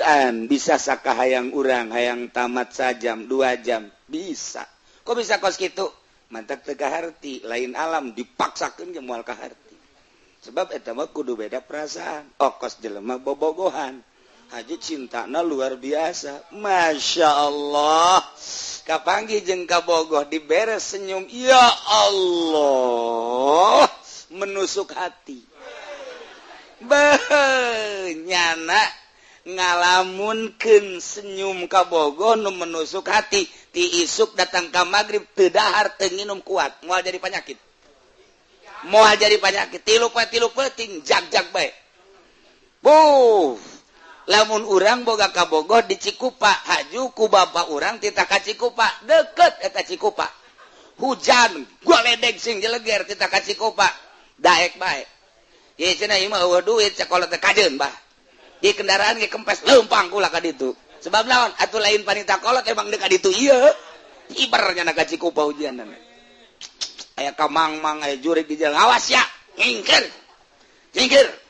Quran bisa sakahayang urang hayang tamat sajam 2 jam bisa. Kok bisa kos kitu? Mantak teu kaharti, lain alam dipaksakeun ge moal kaharti. Sebab eta mah kudu beda perasaan. Oh kos jelema bobogohan. Haji cintana luar biasa. Masya Allah. Kapanggih jeung kabogoh diberes senyum. Ya Allah, menusuk hati. Beuh, nyana ngalamunkeun senyum kabogoh nu menusuk hati. Ti isuk datang ka magrib teu dahar teu nginum kuat, moal jadi penyakit. Moal jadi penyakit. Tilu poe tilu peuting jag-jag bae. Buh. Lamun urang boga kabogoh di Cikupa, haju ku bapa urang titah ka Cikupa, deket eta Cikupa. Hujan goledeg sing jeleger titah ka Cikupa, daek bae. Ye cenah ieu mah eueuh duit sakola teh kajeun bah. Di kendaraan ge kempes leumpang kula ka ditu. Sebab naon? Atuh lain panita kolot emang deuk ka ditu ieu. Iber nya ka Cikupa hujanan. Aya ka mang-mang aya jurig di jalan, awas ya, nyingkir. Nyingkir.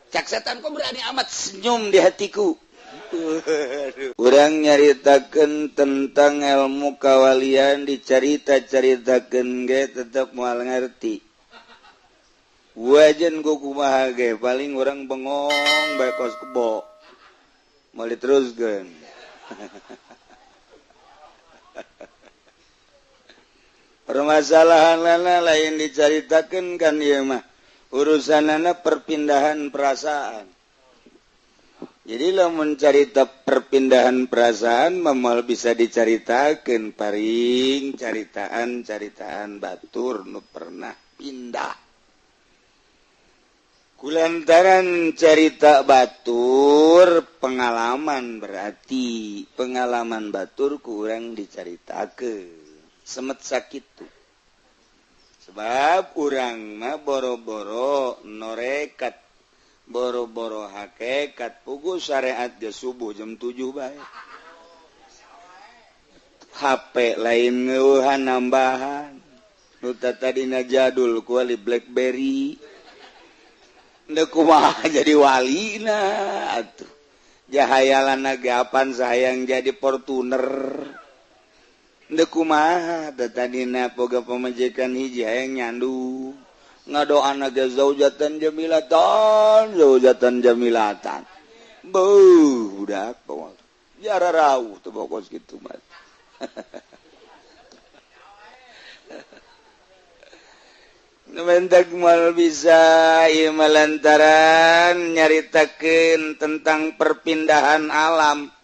Cak setan kok berani amat senyum di hatiku. Urang nyaritakeun tentang ilmu kawalian dicarita-caritakeun ge tetep moal ngarti. Wajan ku kumaha ge paling urang bengong bae kos kebo. Moal diteruskeun. Permasalahan lana lain dicaritakeun kan ieu mah. Urusanana perpindahan perasaan. Jadi lamun carita perpindahan perasaan moal bisa dicaritakeun paring caritaan-caritaan batur nu pernah pindah. Kulantaran carita batur pengalaman berarti pengalaman batur kurang dicaritakeun. Semet sakitu. Sebab urang mah boro-boro norekat, boro-boro hakikat, pugu syariat ge subuh jam 7 bae. HP lain ngeuhan nambahan. Nu tadina jadul ku wali BlackBerry. Ndeu kumaha jadi walina atuh. Jahayalanna ge apan sayang jadi Fortuner. Ndeu kumaha tadina boga pamajikan hiji hayang nyandu. Ngadoana ge zaujatan jamilatan, zaujatan jamilatan. Beuh, budak kumaha. Jara rauh teu bokos kitu mah. Mentak mal bisa ieu lantaran nyaritakeun tentang perpindahan alam.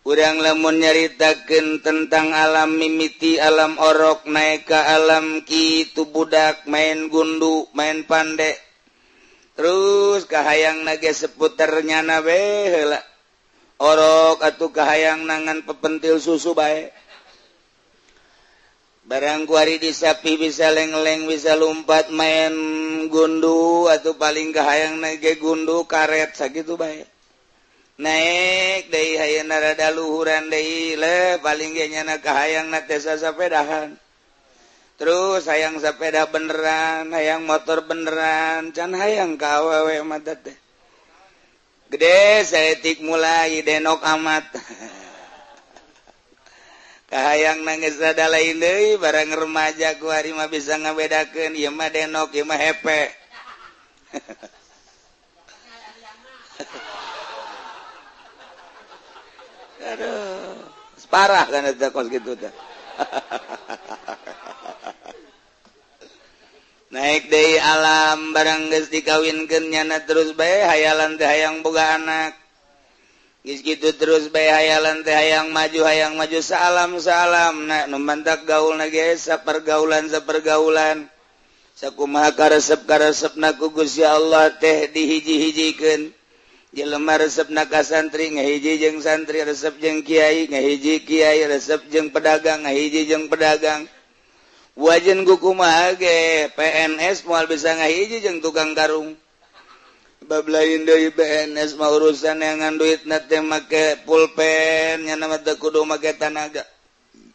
Urang lamun nyaritakeun tentang alam mimiti alam orok naik ka alam kitu budak main gundu main pande. Terus kahayang nage seputar nyana we heula. Orok atuh kahayang nangan pepentil susu bae. Barang kuari disapi bisa leng-leng bisa lompat main gundu atau paling kahayang nage gundu karet sakitu bae. Naik deui hayana rada luhuran deui le paling ge nyana kahayang na teh sasapedahan. Terus hayang sepeda beneran, hayang motor beneran, can hayang ka awewe mah teh. Gede saeutik mulai denok amat. Kahayang nangis rada lain deui barang remaja ku ari mah bisa ngabedakeun ieu mah denok ieu mah hepe. Aduh, parah kan eta kos kitu teh. Naik deui alam barang geus dikawinkeun nyana terus bae hayalan teh hayang boga anak. Geus kitu terus bae hayalan teh hayang maju salam-salam. Nah, nu mantak gaulna ge sapergaulan-sapergaulan. Sakumaha karesep-karesepna ku Gusti Allah teh dihiji-hijikeun. Jelema resepna ka santri ngahiji jeung santri, resep jeung kiai ngahiji kiai, resep jeung pedagang ngahiji jeung pedagang. Wajen ku kumaha ge PNS moal bisa ngahiji jeung tukang karung. Bab lain deui PNS mah urusan yang ngan duitna teh make pulpen, nya mah teu kudu make tanaga.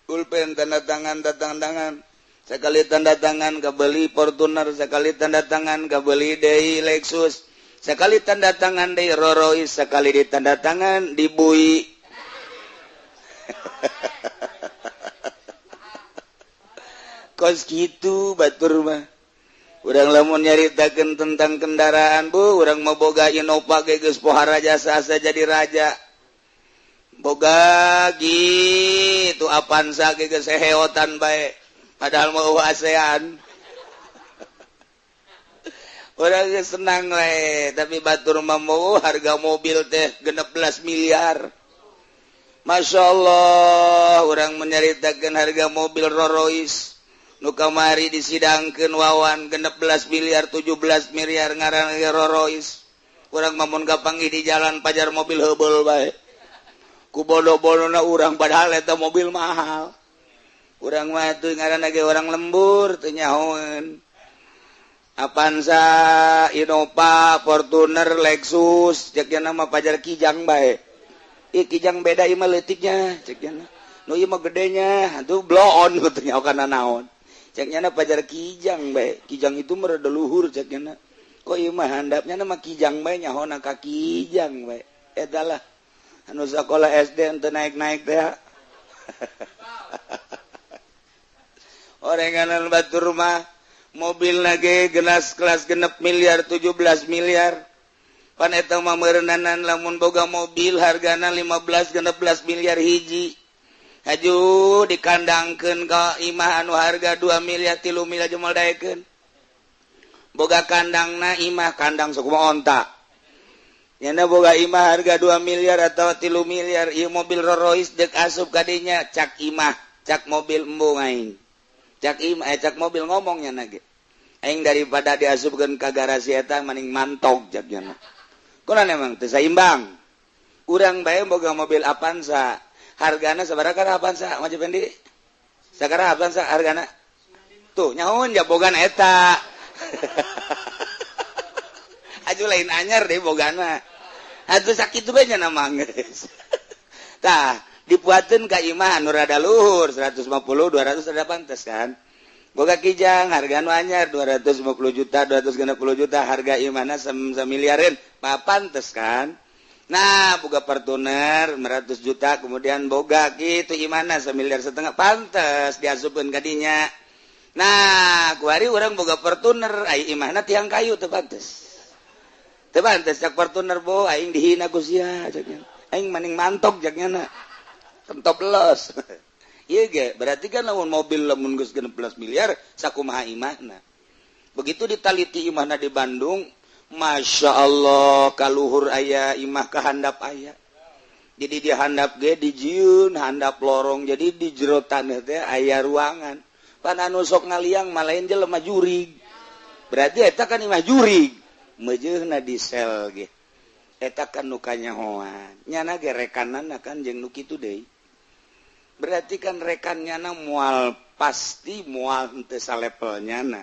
Pulpen tanda tangan tangan. Sekali tanda tangan kabeli Fortuner, sekali tanda tangan kabeli deui Lexus. Sekali tanda tangan di Rolls, sekali ditanda tangan dibui. Kos gitu batur mah. Urang lamun nyaritakeun tentang kendaraan bu, urang mah boga Innova ge geus pohara jasa asa jadi raja. Boga gitu Avanza ge geus heheotan bae, padahal mah eueuh ASEAN. Urang geus senang we, tapi batur mah mau harga mobil teh 16 miliar. Masya Allah, urang menyaritakeun harga mobil Rolls nu kamari disidangkeun wawan 16 miliar 17 miliar ngaran Rolls. Urang mah mun kapanggih di jalan pajar mobil heubeul bae. Ku bodo-bodona urang padahal eta mobil mahal. Urang mah teu ngaranna ge urang lembur teu nyahoeun. Avanza, Innova, Fortuner, Lexus, cek nya mah pajar Kijang bae. Ih Kijang beda ieu mah leutiknya, cek nya. Nu ieu mah gedenya, atuh blow on teu nyaho kana naon. Cek nya pajar Kijang bae. Kijang itu mah rada luhur cek nya. Kok ieu mah handapnya mah Kijang bae nyahona ka Kijang bae. Eta lah anu sekolah SD ente naik-naik teh. Orenganan batur mah mobil nage genas kelas 6 miliar 17 miliar. Pan eta mah meureunnanan lamun boga mobil hargana 15 16 miliar hiji. Haju dikandangkeun ka imah anu harga 2 miliar 3 miliar jumal daekeun. Boga kandangna imah kandang sakumaha onta. Nyana boga imah harga 2 miliar atau 3 miliar, ieu mobil Rolls deuk asup kadinya cak imah, cak mobil embung aing. Cak imah cak mobil ngomong nyana ge. Aing daripada diasupkeun ka garasi eta mending mantog cak nyana. Kunaon emang teu saimbang. Urang bae boga mobil Avanza, hargana sabaraha kana Avanza Maju Pendi? Sakaraha Avanza hargana? Tuh nyahoeun ja bogana eta. Aju lain anyar deh bogana. Atuh sakitu bae nya mah geus. Tah, dipuateun ka imah anu rada luhur 150 200 rada pantes kan. Boga Kijang harga nu anyar 250 juta 260 juta harga imahna samiliareun, mah pantes kan. Nah, boga Fortuner 100 juta kemudian boga kitu imahna 1,5 miliar pantes diasupkeun ka dinya. Nah, kuari urang boga Fortuner ai imahna tiang kayu teu pantes. Teu pantes cak Fortuner bo aing dihina ku sia cak nya. Aing maning mantok cak nya na. Kentop los. Ieu ge berarti kan lamun mobil lamun geus 16 miliar sakumaha imahna. Begitu ditaliti imahna di Bandung, Masya Allah kaluhur aya imah ka handap aya. Jadi di handap ge dijieun handap lorong jadi di jero taneuh teh aya ruangan. Pan anu sok ngaliang mah lain jelema jurig. Berarti eta kan imah jurig. Meujeuna di sel ge. Eta kan nu kanyahoan. Nyana ge rekanana kan jeung nu kitu deui. Berarti kan rekan nyana moal pasti moal henteu salepel nyana.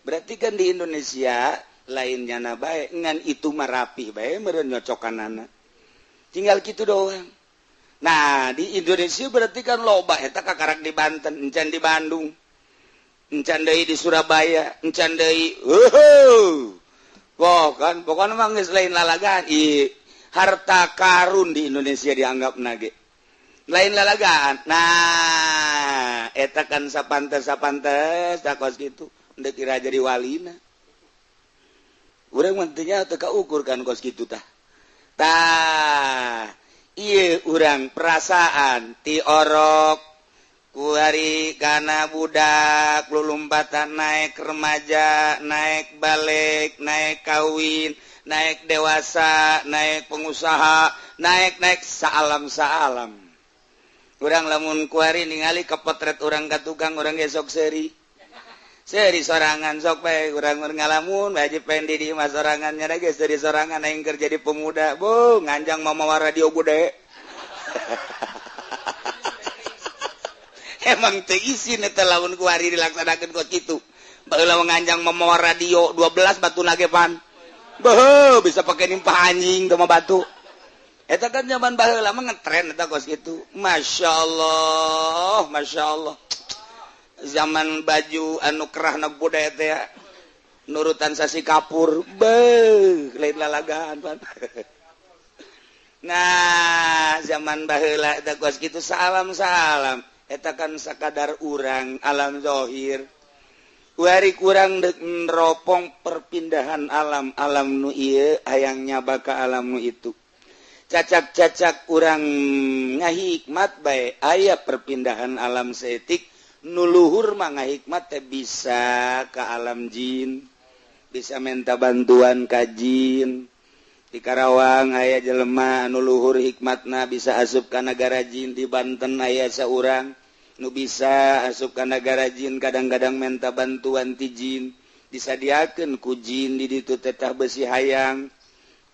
Berarti kan di Indonesia lain nyana bae ngan itu mah rapih bae meureun nyocokanana. Tinggal kitu doang. Nah, di Indonesia berarti kan loba eta kakarak di Banten, encan di Bandung. Encan deui di Surabaya, encan deui. Heuheuh. Wah kan pokoknya mah geus lain lalagaan. Ih, harta karun di Indonesia dianggap nage. Lain lalagaan. Nah, eta kan sapantes-sapantes tak kos kitu. Henteu kira jadi walina. Urang mah teu nya teu kaukur kan kos kitu tah. Tah, ieu urang perasaan ti orok kuari kana budak lulumpatan naik remaja, naik balik, naik kawin, naik dewasa, naik pengusaha, naik-naik saalam-saalam. Urang lamun kuari ningali kepotret urang ka tukang urang ge sok seuri. Seuri sorangan sok bae urang ngalamun bae Pendi di imah sorangan nya ge seuri sorangan aing keur jadi pemuda. Bu, nganjang mamawa radio gede. Emang teu isin eta lamun kuari dilaksanakeun kos kitu. Baheula nganjang mamawa radio 12 batu nage pan. Beuh, bisa pake nimpah anjing teu mah batu. Eta kan zaman baheula mah ngetren eta kos kitu. Masya Allah, Masya Allah. Zaman baju anu kerahna budaya teh. Nurutan sasi kapur be lain lalagaan pan. Nah, zaman baheula eta kos kitu salam-salam eta kan sakadar urang alam zahir. Wari kurang dek neropong perpindahan alam, alam nu ieu hayang nyaba ka alam nu itu. Cacak-cacak urang ngahikmat bae aya perpindahan alam seetik nu luhur mah ngahikmat teh bisa ka alam jin, bisa minta bantuan ka jin. Di Karawang aya jelema anu luhur hikmatna bisa asup ka nagara jin, di Banten aya saurang nu bisa asup ka nagara jin, kadang-kadang minta bantuan ti jin, disadiakeun ku jin di ditu tetah besi hayang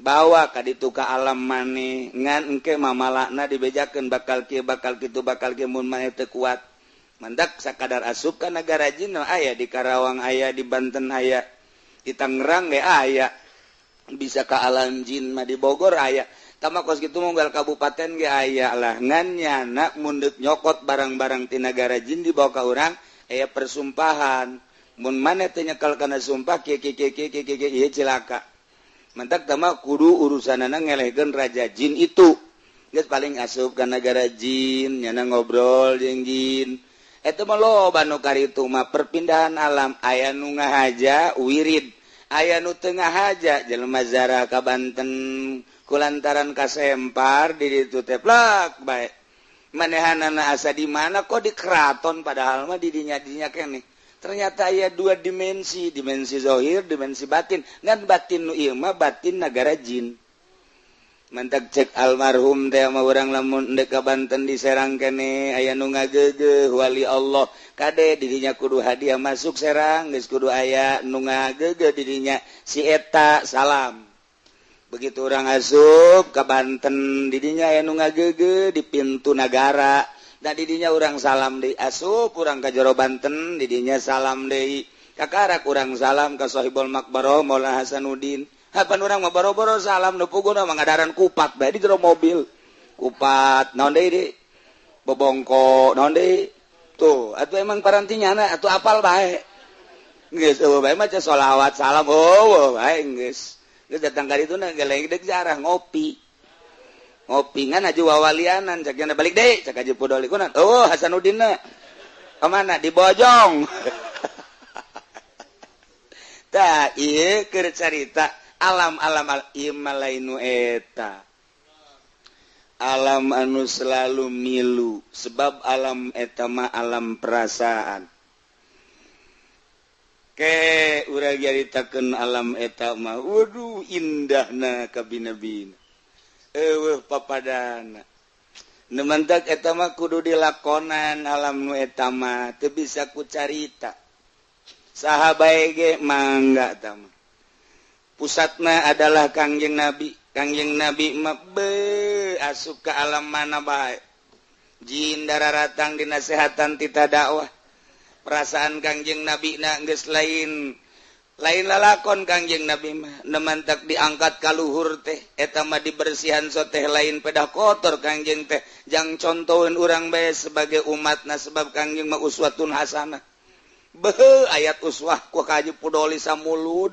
bawa ka ditu ka alam maneh ngan engke mamalakna dibejakeun bakal kieu bakal kitu bakal kieu mun maneh teu kuat. Mandak sakadar asup ka nagara jin aya di Karawang aya di Banten aya di Tangerang ge aya bisa ka alam jin mah di Bogor aya tama kos kitu munggal kabupaten ge aya lah ngan nyana mun deuk nyokot barang-barang ti nagara jin dibawa ka urang aya persumpahan mun maneh teu nyekel kana sumpah kieu kieu kieu kieu kieu ieu cilaka. Mantak tama kudu urusanana ngelehkeun raja jin itu geus paling asup ka nagara jin nyana ngobrol jeung jin eta mah loba nu karitu mah perpindahan alam aya nu ngahaja wirid aya nu teu ngahaja jelema zarah ka Banten kulantaran kasempar di ditu teh plak bae manehanana asa di mana kok di keraton padahal mah di dinya-dinya keneh. Ternyata aya dua dimensi, dimensi zahir, dimensi batin. Ngan batin nu ieu mah batin nagara jin. Mantak cek almarhum teh mah urang lamun endek ka Banten di Serang keneh aya nu ngageugeuh wali Allah kade dirinya kudu hadiah masuk Serang geus kudu aya nu ngageugeuh dirinya si eta salam. Begitu urang asup ka Banten didinya aya nu ngageugeuh di pintu nagara. Da didinya urang salam deui asup urang ka jero Banten didinya salam deui kakarak urang salam ka Sahibul Maqbarah Maulana Hasanuddin. Hapan urang mah boro-boro salam nu puguna mah ngadaran kupat bae di jero mobil. Kupat naon deui di bobongko naon deui tuh atuh emang parantinyana atuh apal bae. Geus eueuh bae maca sholawat salam eueuh bae geus. Geus datang ka ditu na geleng deuk jarah ngopi. Ngopi ngan aju wawalianan cak nya balik deui cak Haji Pudoli kunan eueuh Hasanuddin na ka mana di Bojong. Tah ieu keur carita alam-alam ieu mah lain nu eta. Alam anu selalu milu sebab alam eta mah alam perasaan. Ke urang nyaritakeun alam eta mah waduh indahna kabina-bina. Eueuh papadana. Nu mantak eta mah kudu dilakonan alam nu eta mah teu bisa ku carita. Saha bae ge mangga eta mah. Pusatna adalah Kangjeng Nabi. Kangjeng Nabi mah be asup ka alam mana bae. Jin dararatang dinasehatan tita dakwah. Perasaan Kangjeng Nabi na geus lain lain lalakon Kangjeng Nabi mah nemantak diangkat ka luhur teh eta mah dibersihan so teh lain pedah kotor Kangjeng teh jang contoheun urang bae sebagai umatna sebab Kangjeng mah uswatun hasanah. Beuh ayat uswah ku ka Haji Pudoli samulud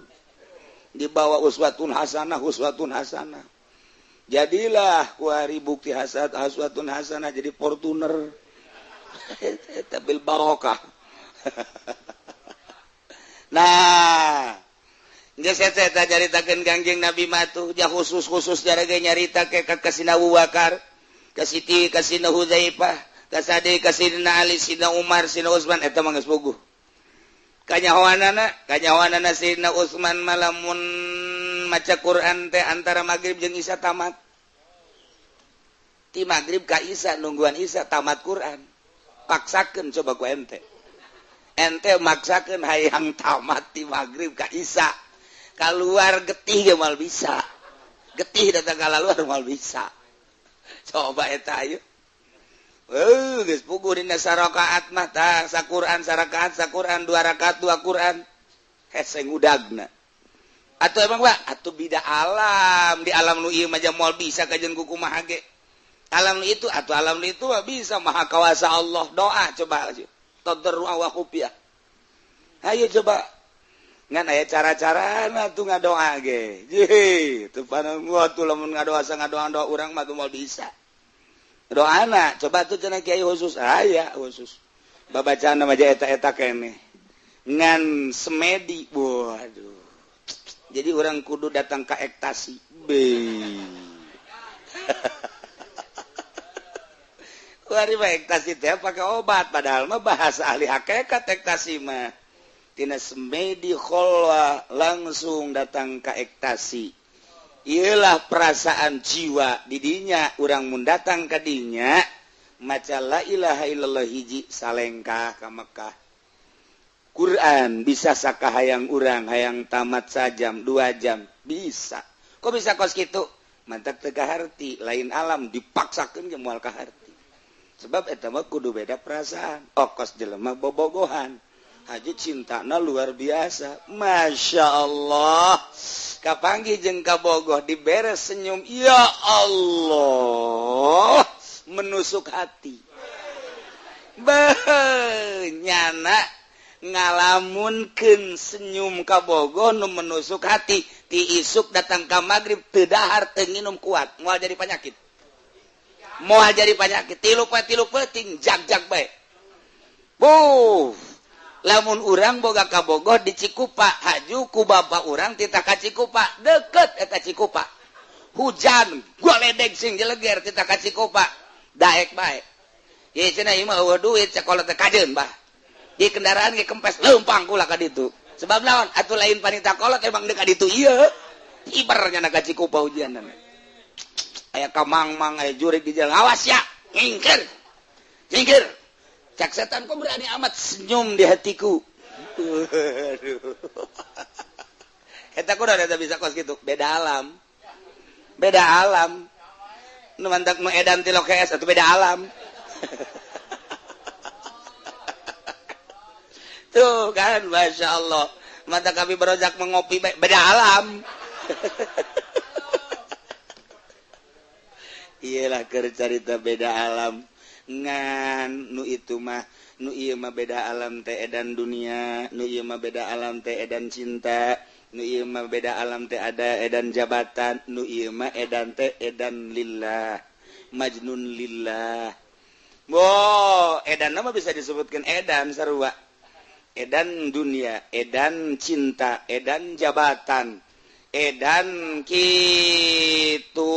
dibawa uswatun hasanah uswatun hasanah. Jadilah ku hari bukti hasad uswatun hasanah jadi Fortuner. Eta bil barokah. Nah, geus eta caritakeun Kangjeng Nabi mah tuh ja khusus-khusus jarage nyarita ke ka Sina Abu Bakar, ka Siti, ka Sina Huzaifah, ka Sadi, ka Sidina Ali, Sidina Umar, Sidina Utsman eta mah geus puguh. Kanyahoanana Sidina Utsman mah lamun maca Quran teh antara magrib jeung Isya tamat. Ti magrib ka Isya nungguan Isya tamat Quran. Paksakeun coba ku ente. Ente maksakeun hayang tamat ti magrib ka Isya. Kaluar getih ge moal bisa. Getih datang ka luar moal bisa. Coba eta ayo. Geus puguh dina sarakaat mah tah saquran sarakaat saquran dua rakaat dua Quran. Hese ngudagna. Atuh emang Pak, atuh bida alam di alam nu ieu mah moal bisa kajeun ku kumaha ge. Alam nu itu atuh alam nu itu mah bisa maha kawasa Allah. Doa coba aja. Tadarru wa khufiah. Ayo coba. Ngan aya cara-carana tuh ngadoa ge. Jih, teu panang tuh lamun ngadoa sangadoa-doa urang mah moal bisa. Doana coba tuh cenah kiai khusus aya khusus. Babacaan mah eta-eta keneh. Ngan semedi, waduh. Jadi orang kudu datang ka ektasi. Be. Wari mah ektasi teh pakai obat padahal mah bahasa ahli hakikat ektasi mah. Tina semedi kholwa langsung datang ka ektasi. Iyalah perasaan jiwa didinya urang mun datang ka dinya maca la ilaha illallah hiji salengkah ka Mekah. Quran bisa sakahayang urang hayang tamat sajam 2 jam bisa. Kok bisa kos kitu? Mantak teu kaharti, lain alam dipaksakeun ge moal kaharti. Sebab eta mah kudu beda perasaan. Okos jelema bobogohan. Haji cintana luar biasa. Masya Allah. Kapanggih jeung kabogoh diberes senyum. Ya Allah. Menusuk hati. Benyana ngalamunkeun senyum kabogoh nu menusuk hati. Ti isuk datang ka magrib teu dahar teu nginum kuat. Moal jadi penyakit. Moal jadi penyakit. Tilu poe tilu peuting jag-jag bae. Buh. Lamun urang boga kabogoh di Cikupa, haju ku bapak urang titah ka Cikupa, deket eta Cikupa. Hujan, goledeg sing jeleger titah ka Cikupa, daek bae. Ye cenah ieu mah eueuh duit sakola teh kajeun bah. Di kendaraan ge kempes leumpang kula ka ditu. Sebab naon? Atuh lain panita kolot emang deuk ka ditu ieu. Iber nya ka Cikupa hujanan. Aya ka mang-mang aya jurig di jalan, awas ya, nyingkir. Nyingkir. Cak setan kok berani amat senyum di hatiku. Aduh. Eta kudu ada bisa kos gitu. Beda alam. Beda alam. Nu mantak nu edan ti lokes atuh beda alam. Tuh kan Masya Allah. Mata kami berojak mengopi beda alam. Iyalah keur carita beda alam. Ngan nu itu mah nu ieu mah beda alam teh edan dunia, nu ieu mah beda alam teh edan cinta, nu ieu mah beda alam teh ada edan jabatan, nu ieu mah edan teh edan lillah, majnun lillah. Bo, edan mah bisa disebutkan edan sarua. Edan dunia, edan cinta, edan jabatan, edan kitu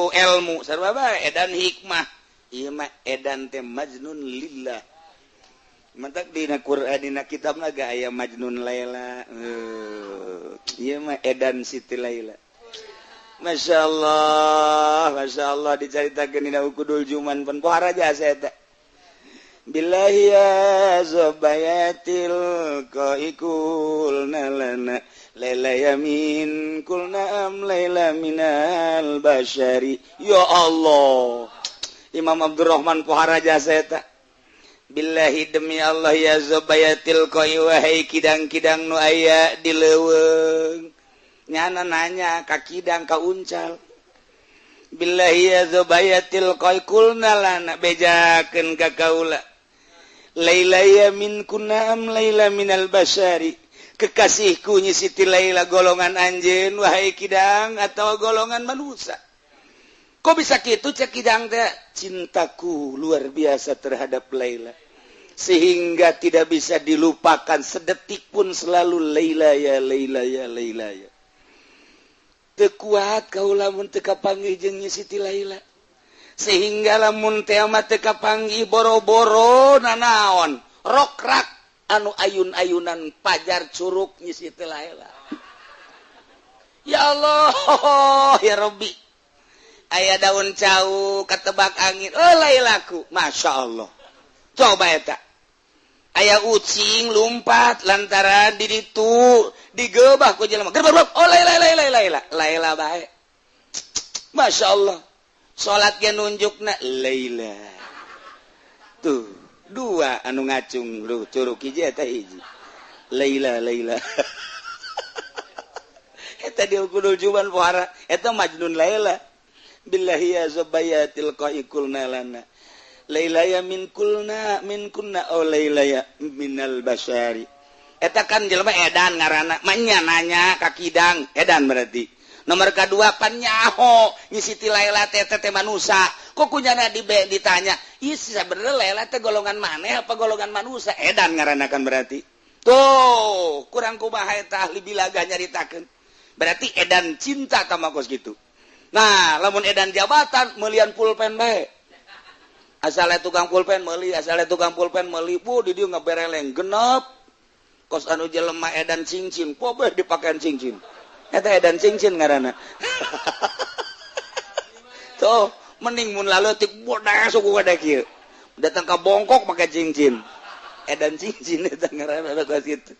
ilmu sarua bae, edan hikmah. Ieu mah edan teh majnun lillah. Mantak dina Quran dina kitabna ge aya majnun Laila. Ieu mah edan Siti Laila. Masya Allah dicaritakeun dina Ukudul Juman pun pohara jasa eta. Billahi ya zubayatil qaikul nalana laila yamin kulna am laila minal basyari. Ya Allah. Imam Abdurrahman pohara jasa eta. Billahi demi Allah ya zubayatil qai wahai kidang-kidang nu aya di leuweung. Nyana nanya ka kidang ka uncal. Billahi ya zubayatil qai kulna lana bejakeun ka kaula. Laila ya min kunna am laila minal basyari. Kekasihku nyi Siti Laila golongan anjeun wahai kidang atau golongan manusia. Kok bisa gitu cek kidang teh? Cintaku luar biasa terhadap Laila sehingga tidak bisa dilupakan sedetik pun, selalu Laila ya Laila ya Laila ya. Teu kuat kaula mun teu kapanggih jeung Nyi Siti Laila sehingga lamun teh mah teu kapanggih boro-boro nanaon rokrak anu ayun-ayunan pajar curug Nyi Siti Laila. Ya Allah ya Rabbi. Aya daun cau ketebak angin, oh Lailaku, Masya Allah. Coba eta. Aya ucing lumpat lantaran di ditu digebah ku jelema. Gerbak, oh Laila Laila Laila Laila bae. Masya Allah. Salat ge nunjukna Laila. Tuh, dua anu ngacung lu curug hiji eta hiji. Laila Laila. Eta diukudul juban pohara, eta Majnun Laila. Billahi ya zubayatil qaikulna lana Laila ya min kulna min kunna aw Laila ya minal basyari. Eta kan jelema edan ngaranna, manya nanya ka kidang, edan berarti. Nomor kedua pan nyaho nyi Siti Laila teh teh manusa. Kok kunyana ditanya, "Ih, sebenarnya Laila teh golongan maneh apa golongan manusa?" Edan ngaranna kan berarti. Tuh, kurang kumaha eta ahli bilaga nyaritakeun. Berarti edan cinta tama kos gitu. Nah, lamun edan jabatan melian pulpen bae. Asalnya tukang pulpen meuli, asalnya tukang pulpen meuli, bu di dieu ngabereleng genep. Kos anu jelema edan cincin, pobeh dipakean cincin. Eta edan cincin ngaranna. Tuh, mending mun laleutik bodas suku gede kieu. Datang ka Bongkok make cincin. Edan cincin eta ngaranna kos kitu.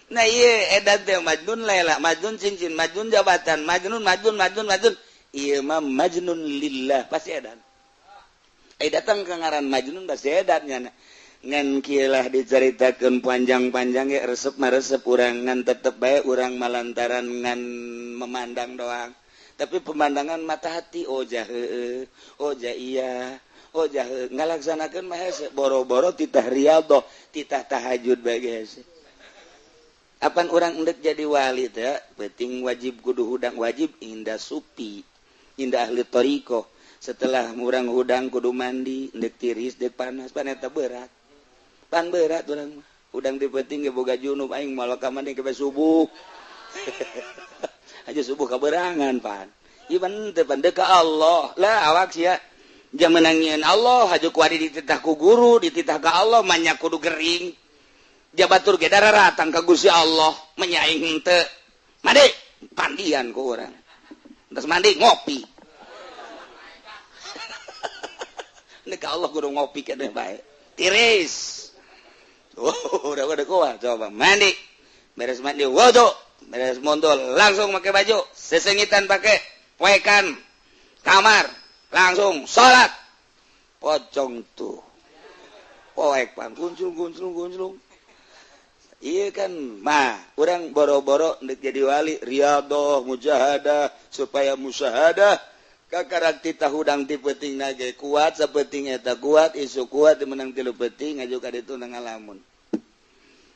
Nah iya edan teh Majnun Laila, Majnun cincin, Majnun jabatan, Majnun Majnun Majnun Majnun. Ieu mah Majnun lillah pasti edan. Eh datang ke ngaran Majnun pasti edan nya. Ngan kieu lah dicaritakeun panjang-panjang ge resep mah resep urang ngan tetep bae urang malantaran ngan memandang doang. Tapi pemandangan mata hati oh jah heueuh, oh jah iya, oh jah ngalaksanakeun mah hese boro-boro titah riyadhah, titah tahajud bae ge hese. Apan urang endek jadi wali teh penting wajib kudu hudang wajib indah supi, indah ahli thariqah. Setelah urang hudang kudu mandi, endek tiris, endek panas, pan eta berat. Pan berat urang mah. Hudang di penting ge boga junub aing moal ka mandi ke subuh. Aja subuh kaberangan pan. Ieu pan teu pan ka Allah. Lah awak sia jang menangieun Allah haju kuari dititah ku guru, dititah ka Allah manya kudu gering. Jabatur ge daratang ka Gusti Allah, menya aing henteu. Mandi pandian ku urang. Terus mandi ngopi. Nek Allah kudu ngopi keneh bae. Tiris. Oh, udah kuat coba mandi. Beres mandi wudu, beres mondol langsung pakai baju, sesengitan pakai poekan kamar, langsung salat. Pocong tuh. Poek pan kunclung kunclung kunclung. Iya kan mah urang boro-boro ndek jadi wali riyadhah mujahadah supaya musyahadah kakarak titah hudang ti peuting nage kuat sapenting eta kuat isu kuat menang tilu peuting ngaju ka ditu ngalamun.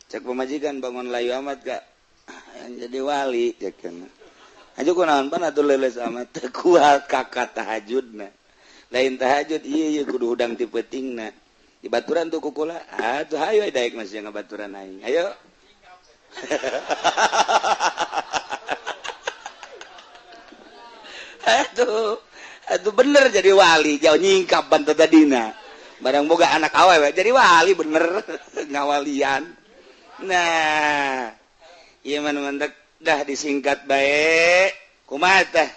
Cek pemajikan bangun layu amat kak yang jadi wali cek kana. Aju kunaon pan atuh leuleus amat teu kuat kakak tahajudna. Lain tahajud ieu ieu kudu hudang ti peutingna. Di baturan tuh kukula, atuh hayo daek masih ngabaturan aing. Ayo. Atuh, atuh bener jadi wali, jauh nyingkap bantu tadina. Barang boga anak awewe jadi wali bener ngawalian. Nah, ieu mah mantek dah disingkat bae. Kumaha tah?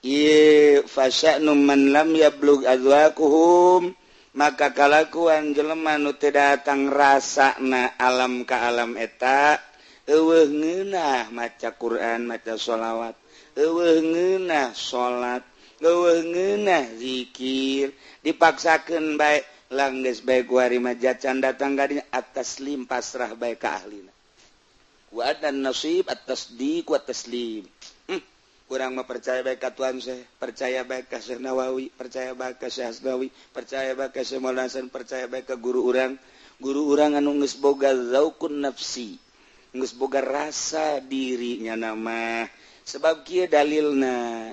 Ieu fasya'nu man lam yablugh azwaquhum. Maka kalakuan jelema nu teu datang rasana alam ka alam eta eueuh ngeunah maca Quran maca sholawat eueuh ngeunah salat eueuh ngeunah zikir dipaksakeun bae langgeus bae kuari mah jacan datang ka dinya at-taslim pasrah bae ka ahlina wa adan nasib at-tasdiq wa taslim. Kurang mah percaya baik ka Tuan Syekh, percaya baik ka Syekh Nawawi, percaya baik ka Syekh Asnawi, percaya baik ka Syekh Maulana Hasan, percaya baik ka guru urang. Guru urang anu geus boga zaukun nafsi, geus boga rasa dirinya nama. Sebab kieu dalilna,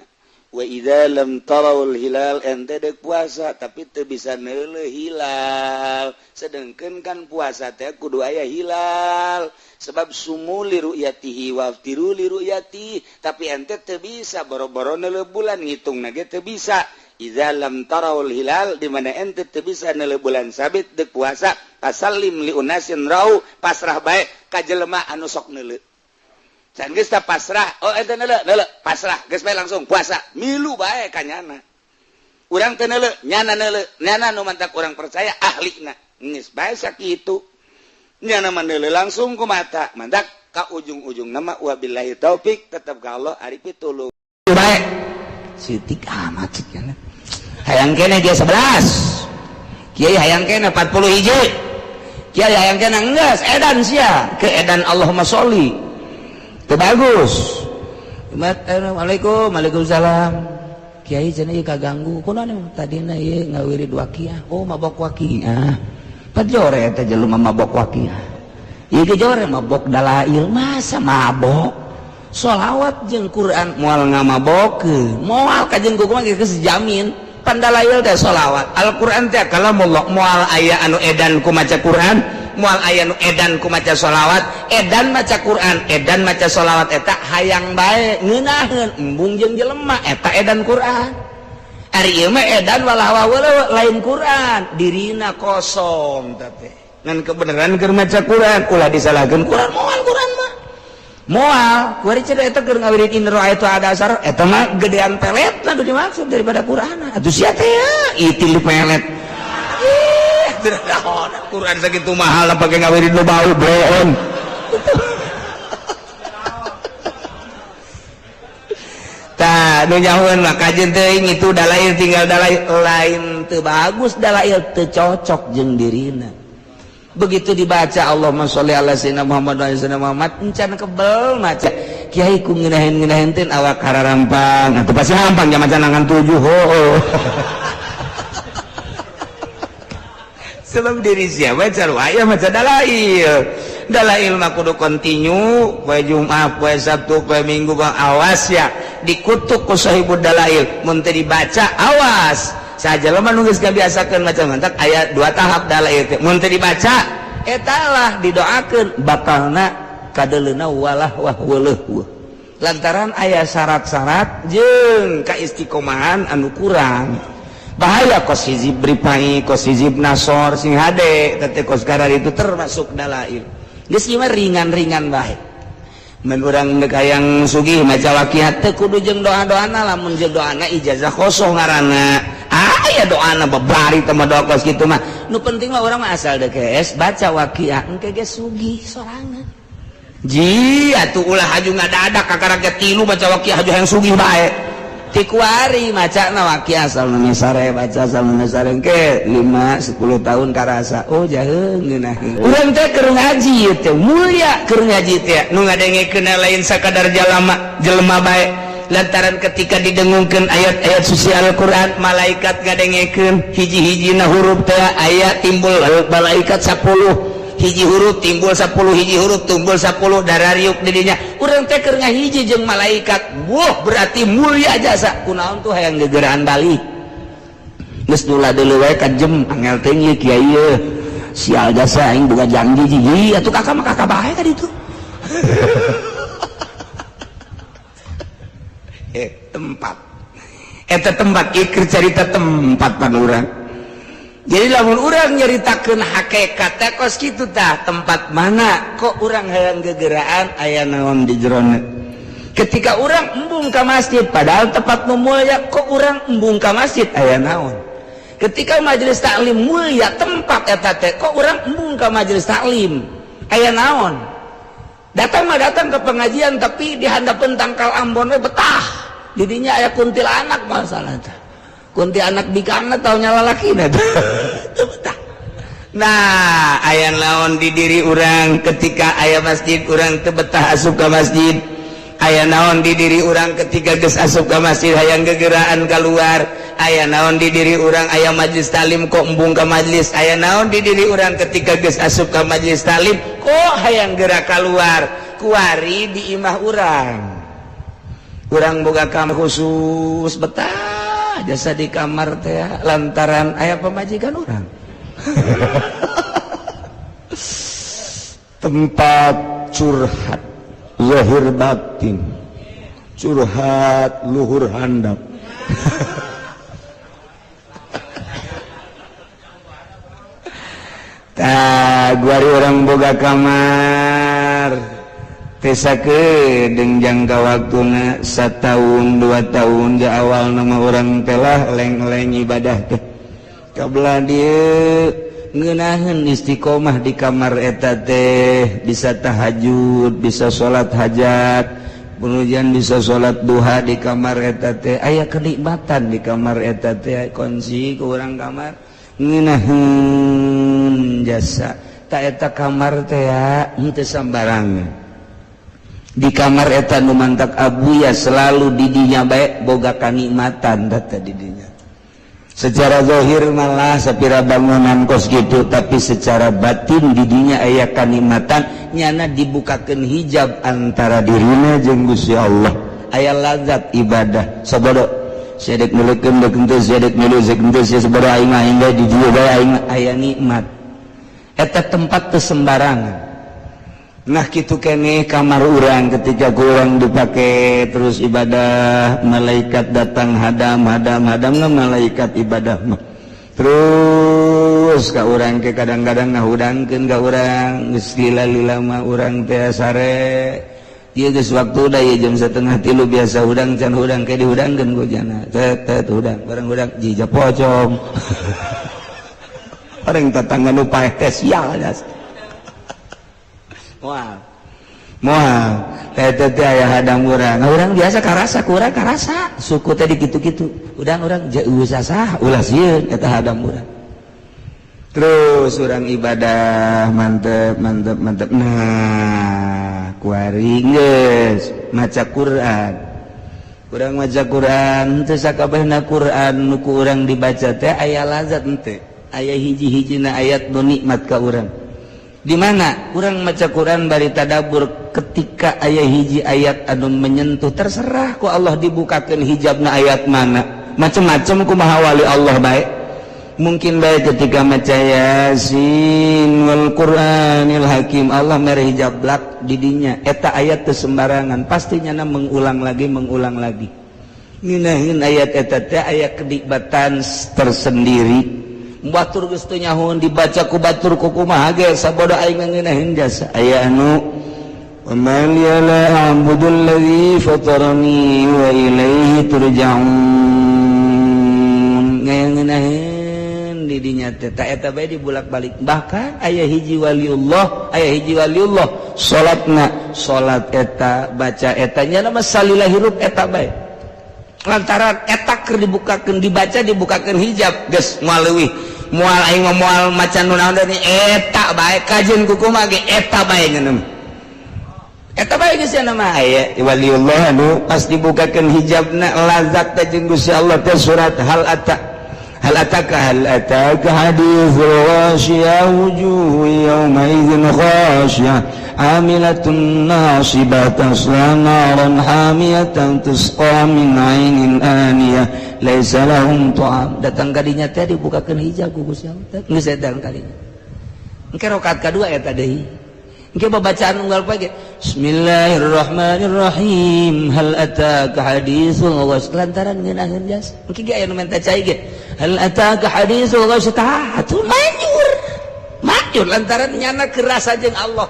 wa idza lam tarawul hilal ente deuk puasa tapi teu bisa neuleuh hilal. Sedengkeun kan puasa teh kudu aya hilal. Sebab sumu li ru'yatihi wa aftiru li ru'yati, tapi ente teu bisa boro-boro neuleuh bulan ngitungna ge teu bisa. Idza lam tarawul hilal di mana ente teu bisa neuleuh bulan sabit deuk puasa, pasallim li unasin rau, pasrah bae ka jelema anu sok neuleuh. Can geus tah pasrah, oh ente neuleuh, neuleuh, pasrah, geus bae langsung puasa, milu bae ka nyana. Urang teu neuleuh, nyana neuleuh, nyana nu mantak urang percaya ahlina. Geus bae sakitu. Nyana mah langsung ku mata, mantak ka ujung-ujung nama wabillahi taufik tetep ka Allah ari pitulung. Bae. Sitik amat cik nya. Hayang keneh dia 11. Kiai hayang keneh 40 hiji. Kiai hayang keneh geus edan sia, ke edan Allahumma sholli. Teu bagus. Assalamualaikum, waalaikumsalam. Kiai cenah ieu kaganggu. Kunaon tadina ieu ngawirid waqiah. Oh mabok waqiah. Pajore eta jelema mabok waqiah. Ieu ge jore mabok dalail, masa mabok sholawat jeung Quran moal ngamabokeun, moal kajeun ku mah geus jamin. Pan dalail teh sholawat, Al-Quran teh kalamullah, moal aya anu edan ku maca Quran, moal aya nu edan ku maca sholawat. Edan maca Quran, edan maca sholawat eta hayang bae ngeunaheun embung jeung jelema, eta edan Quran. Ari ieu mah edan walah walah lain Quran, dirina kosong teh ngan kebenaran keur maca Quran. Ulah disalahkeun Quran, moal Quran mah moal kuari cenah eta keur ngawirid in ra'aitu ada asar, eta mah gedean pelet nu dimaksud daripada Quran. Atuh sia teh ya itil pelet. Ih, teu Quran sakitu mahal pake ngawirid nu bau bloon. Tah nu nyahoeun mah kajeun teuing itu dalail, tinggal dalail lain teu bagus, dalail teu cocok jeung dirina. Begitu dibaca Allahumma sholli ala sayyidina Muhammad wa ala sayyidina Muhammad, encan kebel maca kiai ku ngeunaheun-ngeunaheun teh awak hararampang atuh pasti hampang jam maca 7 hoo. Sebab diri siapa aya maca dalail, dalail mah kudu kontinu poe Jumat, poe Sabtu, poe Minggu. Bang, awas ya dikutuk ku sahibud dalail mun teu dibaca. Awas saja lemah nu geus kabiasakeun maca, mantak aya dua tahap dalail teh. Mun teu dibaca eta lah didoakeun bakalna kadeleuna walah wah weuleuh, lantaran aya syarat-syarat jeung kaistiqomahan anu kurang. Bahaya kos hizib ripai, kos hizib nasor, sing hade teh kos karar itu termasuk dalail. Geus ieu mah ringan-ringan bae. Mun urang deuk hayang sugih maca waqiat teu kudu jeung doa-doana, lamun jeung doana ijazah kosong ngaranna. Aya doana babari teh mah doa kos kitu mah. Nu penting mah urang mah asal deuk geus baca waqiat engke ge sugih sorangan. Ji atuh ulah haju ngadadak kakara ge tilu maca waqiat haju hayang sugih bae. Tikuari maca na waki asal nu sare baca asal nu sare ke 5 10 tahun karasa oh jaheung ngeunaheun. Urang teh keur ngaji ieu teh mulia, keur ngaji teh nu ngadengekeun lain sakadar jalama jelema bae, lantaran ketika didengungkeun ayat-ayat suci Al-Qur'an malaikat ngadengekeun hiji-hijina huruf teh aya timbul malaikat 10 hiji huruf timbul 10 hiji huruf timbul 10 darariuk didinya. Urang teh keur ngahiji jeung malaikat, wah berarti mulia jasa. Kunaon tuh hayang gegeraan balik geus nula deuleu wae ka jem angel teh ieu kiai ieu sial jasa aing boga janji jiji atuh kakak mah kakak bae ka ditu. Tempat eta tempat ieu carita tempat pan urang. Jadi lamun urang nyaritakeun hakikat teh kos kitu tah, tempat mana kok urang hayang gegeraan aya naon di jerona. Ketika urang embung ka masjid padahal tempat nu mulia, kok urang embung ka masjid aya naon. Ketika majelis taklim mulia tempat eta teh, kok urang embung ka majelis taklim aya naon. Datang mah datang ke pengajian tapi di handapeun tangkal ambon we betah. Didinya aya kuntilanak masalah teh. Kunti anak bikangna tau nyala laki. Nah aya naon di diri urang ketika aya masjid urang teu betah asup ka masjid. Aya naon di diri urang ketika geus asup ka masjid hayang gegeraan keluar. Aya naon di diri urang aya majlis taklim kok embung ka majlis. Aya naon di diri urang ketika geus asup ka majlis taklim kok hayang gerak keluar. Kuari di imah urang, urang boga kamar khusus betah jasa di kamar teh lantaran aya pamajikan urang. Tempat curhat zahir batin, curhat luhur handap. Tah guari urang boga kamar tesa kedeng jangka waktuna 1 tahun 2 tahun di awal nama orang telah leng-leng ibadah teh kabelah dieu ngeunaheun istiqomah di kamar eta teh bisa tahajud, bisa salat hajat, kemudian bisa salat duha di kamar eta teh, aya kenikmatan di kamar eta teh, kunci ke urang kamar ngeunaheun jasa ta eta kamar teh henteu sambarangan. Di kamar eta nu mantak abuya selalu didinya bae boga kanikmatan data didinya. Secara zahir malah sapira bangunan kos gitu, tapi secara batin didinya aya kanikmatan, nyana dibukakan hijab antara dirina jeung Gusti Allah, aya lazat ibadah. Sabodo sia dek milukeun dek henteu, sia dek milu dek henteu, sia sabodo, aing mah aing di dieu bae, aing mah aya nikmat. Eta tempat teu sembarangan. Nah, gitu kene kamar urang, ketika kurang dipakai terus ibadah, malaikat datang hadam hadam hadam. Nggak malaikat ibadah mah terus ka urang ke kadang-kadang ngahudangkeun ka urang. Geus lila-lila mah urang teh sare. Ieu geus waktu da ieu jam 2.30, biasa hudang can hudang, ke dihudangkeun ku jana tet tet hudang bareng hudang jija pocong. Orang tetangga nu paeh teh sial jas. Moal moal teh teh aya hadang urang. Urang biasa karasa, kurang karasa suku teh dikitu-kitu udang urang jauh sasah ulah sieun eta hadang urang. Terus urang ibadah mantep mantep mantep. Nah, kuari geus maca Quran, urang maca Quran teu sakabehna Quran nu ku urang dibaca teh aya lazat henteu. Aya hiji-hijina ayat nu nikmat ka urang. Di mana urang maca Quran bari tadabur, ketika aya hiji ayat anu menyentuh, terserah ku Allah dibukakan hijabna ayat mana, macem-macem kumaha wali Allah baik. Mungkin baik ketika maca Yasin wal Qur'anil Hakim, Allah mere hijab blak didinya. Eta ayat teu sembarangan, pastinya mengulang lagi, mengulang lagi ngeunaheun ayat eta teh, aya kenikmatan tersendiri. Batur geus teu nyahoeun dibaca ku batur ku kumaha ge, sabodo aing ngeunaheun jasa. Aya anu wa ma liya la a'budu alladzi fatarani wa ilaihi turja'un, ngeunaheun di dinya teh. Ta eta bae dibulak-balik. Bahkan aya hiji waliullah, aya hiji waliullah salatna salat eta, baca eta, nya mah salila hirup eta bae, lantaran eta keur dibukakeun, dibaca, dibukakeun hijab, geus moal leuwih, moal aing mah moal maca nu naon deui, eta bae, kajeun ku kumaha ge eta bae ngeuneuh, eta bae geus. Nama aya waliullah anu pas dibukakeun hijabna lazat teh jeung Gusti Allah teh surat hal ata, hal ataka, hal ataka haditsul ghasyiyah, wujuhu yawma idzin khasyiyah amilatun nasibah tasla naran hamiyatan tusqa min ainin aniyah laisa lahum ta'am. Datang kadinya teh dibukakeun hijab ku Gusti Allah teh, geus datang kadinya. Engke rakaat kadua eta deui, engke babacaan unggal pagi Bismillahirrahmanirrahim, hal ataka haditsul ghasy, lantaran ngeunaheun jas. Engke ge aya nu menta cai ge, hal ataka haditsul ghasy, tah atuh manjur manjur, lantaran nyana kerasa jeung Allah.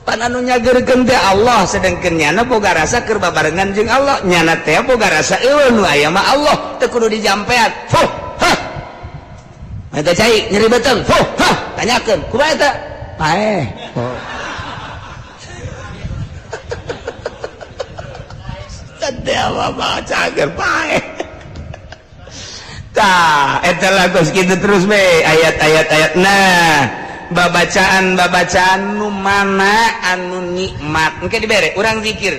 Pan anu nyageurkeun teh Allah, sedangkeun nyana boga rasa keur babarengan jeung Allah. Nyana teh boga rasa eueuh nu aya mah Allah, teu kudu dijampean. Fuh hah, menta cai nyeri beuteung, fuh hah, tanyakeun kumaha eta paeh. Oh. Cager paeh. Tah eta lagu kitu terus be ayat-ayat ayat. Nah, babacaan babacaan nu mana anu nikmat engke dibere urang zikir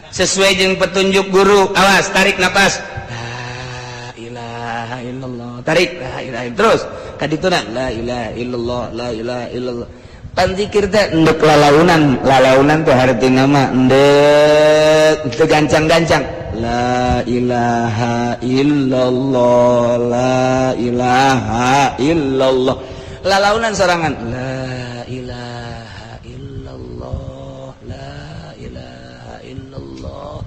sesuai jeung petunjuk guru. Awas, tarik napas, la ilaha illallah, tarik, la ilaha, terus kadituna la ilaha illallah, la ilaha illallah. Pan zikir teh endek lalaunan, lalaunan teh hartina mah endek teu gancang-gancang, la ilaha illallah, la ilaha illallah, lalaunan sorangan, la ilaha illallah, la ilaha illallah.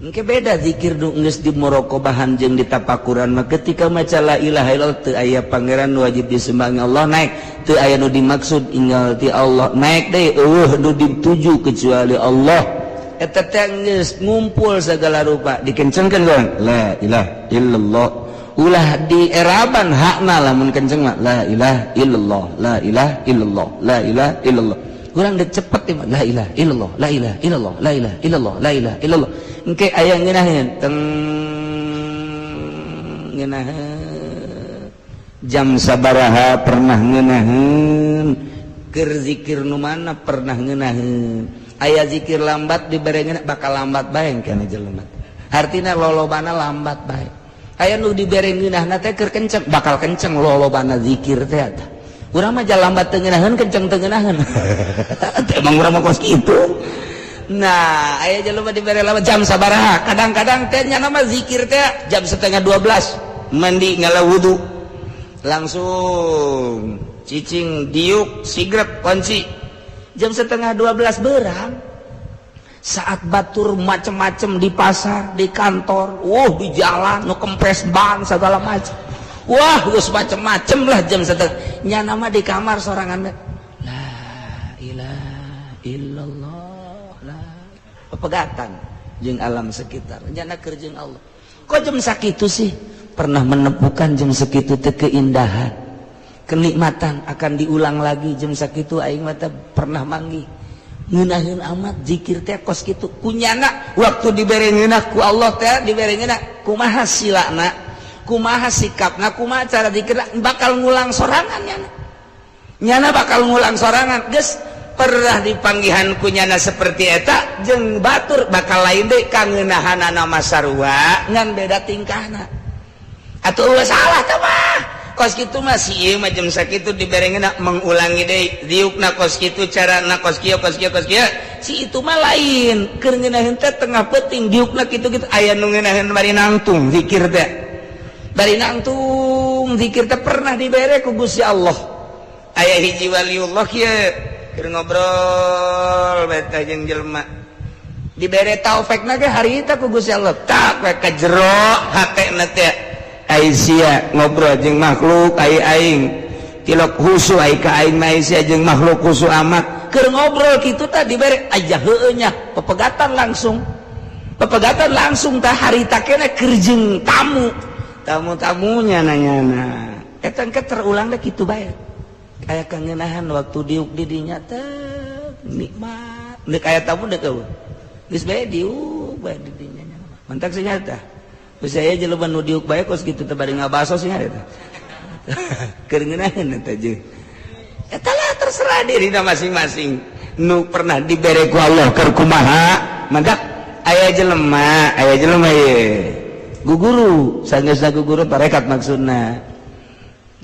Engke beda zikir nu geus di muraqabahan jeung di tapakuran mah. Ketika maca la ilaha illallah, teu aya pangeran wajib disembah Allah, naik, teu aya nu dimaksud inggal ti Allah, naik deui, eueuh nu dituju kecuali Allah. Eta teh geus ngumpul segala rupa, dikencengkeun urang la ilaha illallah, ulah dieraban hakna. Lamun kenceng mah la ilaha illallah, la ilaha illallah, la ilaha illallah. Urang dek cepet ya, la ilaha illallah, la ilaha illallah, la ilaha illallah, la ilaha illallah. Engke aya ngeunaheun teng ngeunaheun jam sabaraha, pernah ngeunaheun keur zikir nu mana, pernah ngeunaheun aya zikir lambat dibere ngeunah, bakal lambat bae kana jelema, hartina lolobana lambat bae. Aya nu dibere ngeunahna teh keur kenceng, bakal kenceng lolobana zikir teh eta. Urang mah lambat teu ngeunaheun, kenceng teu ngeunaheun. Emang urang mah kos kitu. Nah, aya jelema dibere lama jam sabaraha. Kadang-kadang teh nya nama zikir teh jam 11.30, mandi, ngala wudu, langsung cicing, diuk, sigrep, kunci, jam 11.30 berang. Saat batur macem-macem di pasar, di kantor, wah, di jalan nu kempes ban segala macem, wah, geus macem-macem lah. Jam setengah nya nama di kamar sorangan, la ilaha illallah, la pepegatan jeung alam sekitar, nyana keur jeung Allah. Kok jam sakitu sih pernah menemukan jam segitu teh keindahan, kenikmatan akan diulang lagi? Jam sakitu aing mah pernah manggih ngeunaheun amat zikir teh kos kitu. Kunyana waktu dibere ngeunah ku Allah teh, dibere ngeunah, kumaha silana, kumaha sikapna, kumaha cara zikir, bakal ngulang sorangan nyana. Nyana bakal ngulang sorangan. Geus pernah dipanggihan ku nyana seperti eta jeung batur bakal lain deui kangeunahanana mah, sarua ngan beda tingkahna. Atuh ulah salah teh mah, kos kitu mah si ieu mah jam sakitu dibere ngeunah mengulangi deui diukna kos kitu, carana kos kieu, kos kieu, kos kieu. Si itu mah lain, keur ngeunaheun teh tengah peuting diukna kitu-kitu. Aya nu ngeunaheun bari nangtung zikir teh, bari nangtung zikir teh pernah dibere ku Gusti Allah. Aya hiji waliullah kieu keur ngobrol beta jeung jelema, dibere taufik ge harita ku Gusti Allah, tak we ka jero hatena teh, ai sia ngobrol jeung makhluk, ai aing tilok husu, ai ka aing mah sia jeung makhluk husu amat. Keur ngobrol kitu tah dibere aja, heueuh nya, pepegatan langsung, pepegatan langsung tah. Harita keneh keur jeung tamu, tamu-tamunya nanya. Nah, eta engke terulang deh kitu bae, kayak kangenahan waktu diuk didinya teh nikmat. Deuk aya tamu, deuk eueuh, geus bae diuk bae didinya. Mantak sih nyata geus aya jelema nu diuk bae kos kitu teh bari ngabaso sih eta keur ngeunaheun eta jeung eta lah. Terserah dirina masing-masing nu pernah dibere ku Allah keur kumaha. Mantak aya jelema, aya jelema ye guguru, sanggeusna guguru tarekat, maksudna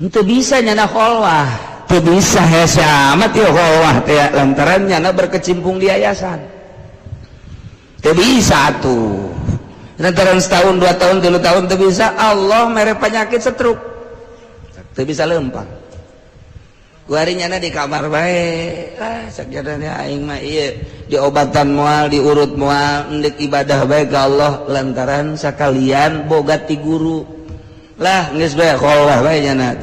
henteu bisa nyana kholwah, teu bisa, hese amat ya kholwah teh, lantaran nyana berkecimpung di yayasan. Teu bisa tuh, lantaran setahun, 2 tahun, 3 tahun teu bisa. Allah mere penyakit stroke, teu bisa lempang. Kuari nyana di kamar bae. Ah, sakjadana aing mah ieu diobatan moal, diurut moal, endek ibadah bae ka Allah, lantaran sakalian boga ti guru lah. Geus bae kholwah bae nyana,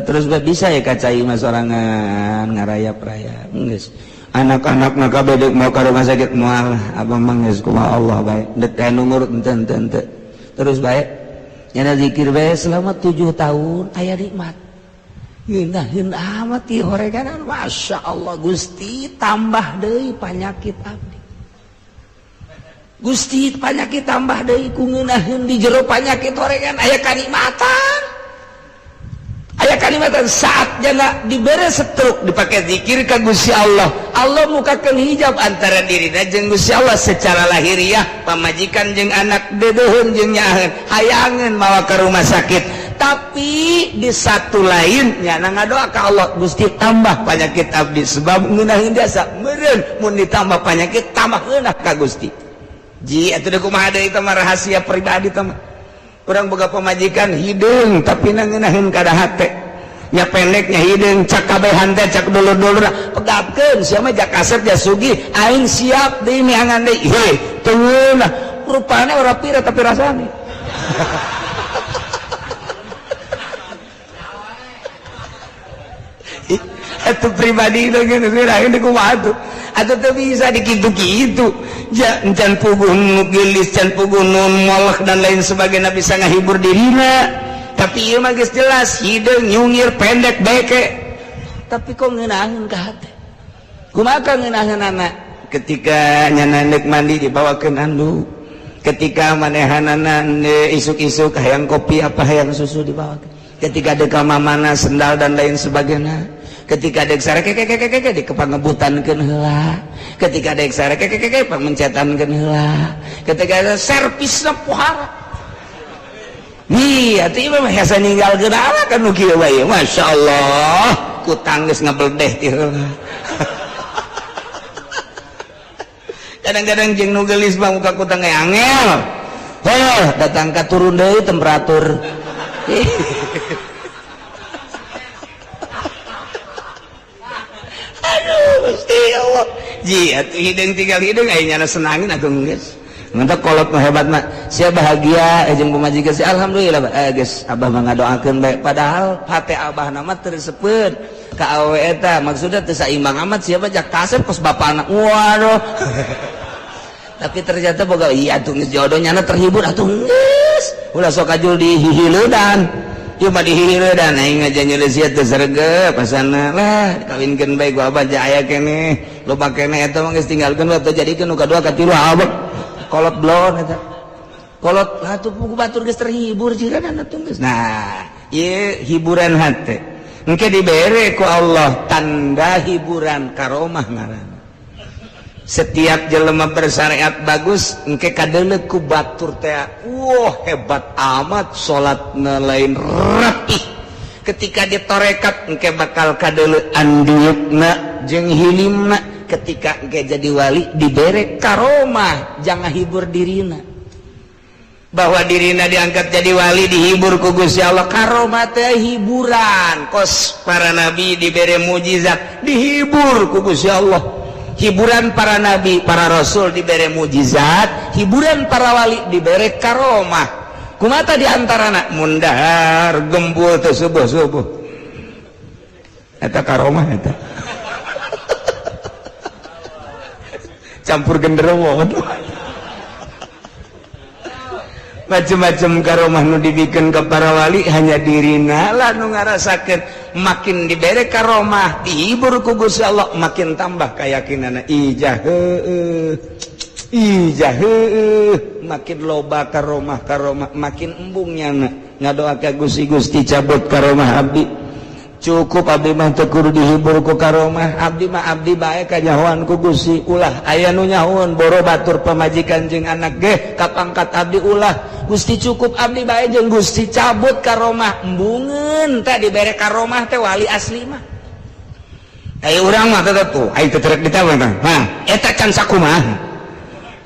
terus bae bisa ya kacai mah sorangan ngarayap-rayap. Geus anak-anak mah kabeh deuk mau ka rumah sakit, moal, abang mah geus kumaha Allah bae, deuk anu ngurut henteu henteu henteu. Terus bae nyana zikir bae selama 7 tahun, aya nikmat, ngeunaheun amat ieu horeganan. Masya Allah, Gusti, tambah deui panyakit abdi. Gusti, panyakit tambah deui. Ku ngeunaheun di jero panyakit horegan aya kanikmatan, aya kanikmatan. Saat jana dibere stroke, dipakai zikir ka Gusti Allah, Allah mukakeun hijab antara dirina jeung Gusti Allah. Secara lahiriah pamajikan jeung anak deudeuheun jeung nyaaheun, hayangeun mawa ke rumah sakit, tapi di satu lain nyana ngadoa ka Allah, Gusti, tambah penyakit abdi, sebab ngeunaheun jasa meureun mun ditambah penyakit tambah ngeunah ka Gusti. Ji atuh kumaha deui, itu mah rahasia pribadi. Teh mah urang boga pamajikan hideung, tapi na ngeunaheun kada hate nya, pendeknya hideung, cak kabehan teh, cak dulur-dulur, pegatkeun sia mah, jak kasep ja sugih, aing siap deui miangan deui. He teu ngeunah rupane, ora pira tapi rasane. Itu pribadi itu gitu, ini kumaha tuh atau tuh bisa dikitu-kitu can puguh nu gelis, can puguh nu molek dan lain sebagainya, bisa ngahibur dirina. Tapi ieu mah geus jelas hideung, nyungir, pendek, beke, tapi kok ngeunaheun ka hate. Kumaha ngeunaheunana? Ketika nyana neuk mandi dibawakeun anduk, ketika manehanana isuk-isuk hayang kopi apa hayang susu dibawakeun, ketika dek mana sendal dan lain sebagainya, ketika dek sare keke di kepangebutankeun heula, ketika dek sare keke keke pamencetankeun heula, ketika ada servisna pohara. Iya, atuh ieu mah hese ninggalkeun awak kan nu kieu bae. Masyaallah, kutang geus ngabeldeh ti heula. Kadang-kadang jeung nu geulis mah muka kutang ge angel. Heuh, datang ka turun deui temperatur. Aduh, Gusti Allah. Ji, atuh hideung tinggal hideung aya nyana senangin atuh geus. Mantap kolot mah hebat mah. Sia bahagia jeung pamajikan sia alhamdulillah geus abah mah ngadoakeun bae padahal hate abah na mah teu resepeun ka awewe eta maksudna teu saimbang amat sia mah jak kasep kos bapana. Waduh. Tapi ternyata boga iya atuh geus jodoh nyana terhibur atuh geus. Ulah sok kajul dihihileudan. Ieu mah dihihileudan aing ngajanyeun sia teu sregep pasana lah dikawinkeun bae ku abah aya keneh. Loba keneh eta mah geus tinggalkeun we teu jadikeun nu kadua katilu abah. Kolot blon eta kolot atuh pugu batur geus terhibur jiran atuh geus. Nah, ieu hiburan hate engke dibere ku Allah tanda hiburan karomah ngaranna. Setiap jelema bersyariat bagus engke kadeuleu ku batur teh wah hebat amat salatna lain rapih. Ketika ditorekat engke bakal kadeuleu andiukna jeung hilimna. Ketika engke jadi wali dibere karomah jangan hibur dirina bahwa dirina diangkat jadi wali dihibur ku Gusti Allah. Karomah teh hiburan kos para nabi dibere mujizat dihibur ku Gusti Allah. Hiburan para nabi para rasul dibere mujizat, hiburan para wali dibere karomah. Kumata diantarana mundahar gembul teh subuh-subuh eta karomah eta campur genderuwo macem-macem karomah nu dibikin ke para wali hanya dirina lah nu ngarasakeun. Makin dibere karomah dihibur ku Gusti Allah makin tambah keyakinanna ijah heueuh ijah heueuh makin loba karomah karomah makin embung nyana ngadoa ka Gusti Gusti cabut karomah abdi cukup abdi mah teu kudu dihibur ku karomah abdi mah abdi bae kanyahoan ku Gusti ulah aya nu nyahoan boro batur pamajikan jeung anak ge kapangkat abdi ulah Gusti cukup abdi bae jeung Gusti cabut karomah embungeun teh dibere karomah teh wali asli mah. Aya urang mah teh tuh aing teu terek ditawang tah mah eta can sakumaha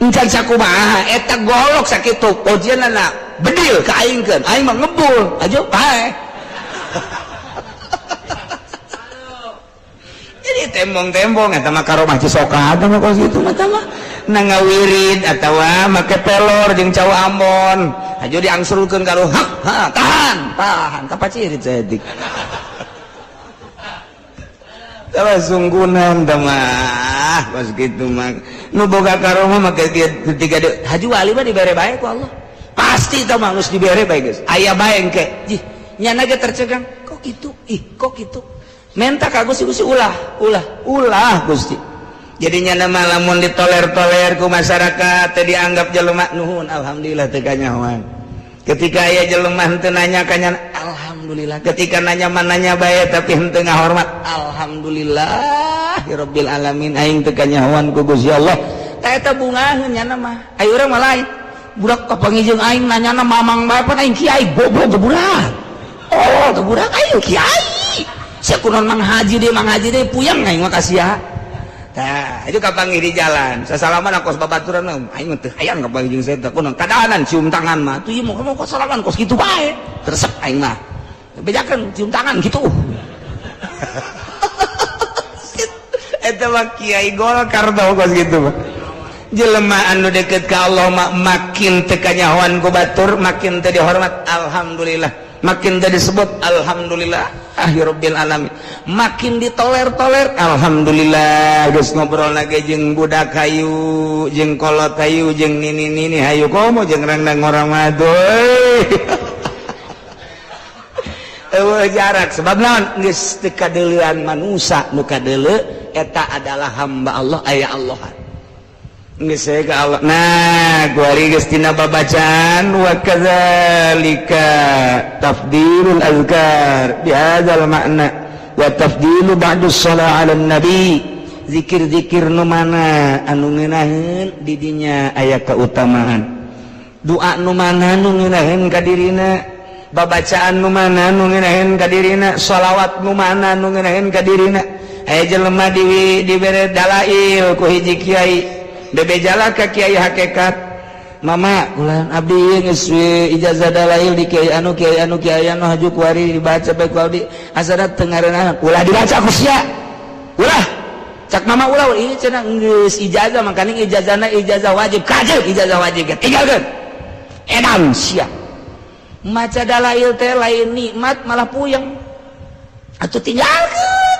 encan sakumaha eta golok sakitu pojeunana bedil ka aingkeun aing mah ngebul aja bae. Jadi tembong-tembong eta mah karomah Cisoka eta mah kos kitu mah mah na ngawirid atawa make pelor jeung cau Ambon aja diangsurkeun ka hak ha tahan tahan kapacirit saeutik tah sunggunan tah mah kos kitu mah nu boga karomah make ketika haji wali mah dibere bae ku Allah pasti tah mah geus dibere bae geus aya bae engke jih nyana ge tercegang kok kitu ih kok kitu menta ka Gusti Gusti ulah ulah ulah Gusti. Jadinya nama lamun ditoler-toler ku masyarakat teh dianggap jelema nuhun alhamdulillah teu kanyahoan. Ketika aya jelema henteu nanya ka nyana alhamdulillah. Ketika nanya mananya bae tapi henteu ngahormat alhamdulillah ya rabbil alamin aing teu kanyahoan ku Gusti Allah. Tah eta bungaheun nyana mah. Ayo urang mah lain. Budak kapanggih jeung aing nanyana mamang bae pan aing kiai goblok geburak. Oh, geburak aing kiai. Sia kunaon mang haji deui puyeng aing mah ka sia. Tah, itu kapanggih di jalan. Sasalaman kos babaturan aing mah teu hayang kapanggih jeung saya teh kunaon kadahanan cium tangan mah. Tuh ieu mah kos salaman kos kitu bae. Resep aing mah. Bejakeun cium tangan kitu. Eta mah kiai Golkar tau kos kitu mah. Jelema anu deket ka Allah mah makin teu kanyahoan ku batur, makin teu dihormat alhamdulillah. Makin teu disebut alhamdulillah akhirul alamin, makin ditoler-toler alhamdulillah geus ngobrol lagi jeung budak hayu jeung kolot hayu jeung nini-nini hayu komo jeung randang orang madoy. Eueuh jarak sebab naon geus teu kadeuleuan manusa nu kadeuleu eta adalah hamba Allah aya Allah geus ka Allah. Nah kuari geus tina babacaan wa kadzalika tafdilul azkar bihadzal makna wa tafdilu ba'du shalah 'ala nabi. Zikir-zikir nu mana anu ngeunaheun di dinya aya keutamaan. Doa nu mana nu ngeunaheun ka dirina, babacaan nu mana nu ngeunaheun ka dirina, sholawat nu mana nu ngeunaheun ka dirina. Aya jelema dibere dalail ku hiji kiai, bebejala ka kiai hakikat, "Mama, ulah abdi geus ijazah dalail di kiai anu, kiai anu, kiai anu, haju kuari dibaca bae ku abdi." Asana teu ngareunah, "Ulah dibaca ku sia, ulah." Cak mama, "Ulah, ini cenah geus ijazah, makaning ijazahna ijazah wajib." Kajeun ijazah wajib ge tinggalkeun, edan sia. Maca dalail teh lain nikmat, malah puyeng atuh. Tinggalkeun,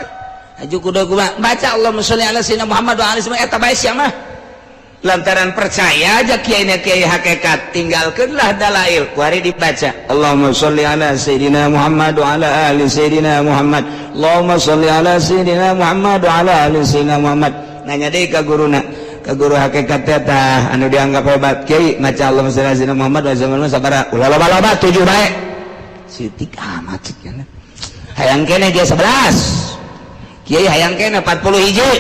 haju kudu kumaha baca Allahumma sholli ala sayyidina Muhammad wa alihi, eta bae sia mah. Lantaran percaya aja kiai kiai hakikat, tinggalkanlah dalail, kuari dibaca Allahumma sholli ala sayyidina Muhammad wa ala ali sayyidina Muhammad, Allahumma sholli ala sayyidina Muhammad wa ala ali sayyidina Muhammad. Nanya deui ka guruna, ka guru hakikat teh anu dianggap hebat, "Kiai, maca Allahumma sholli ala sayyidina Muhammad wa ala sabaraha?" "Ulah loba-loba, 7 bae." Sitik amat cik, hayang kene dia 11, kiai, hayang kene 40 hiji,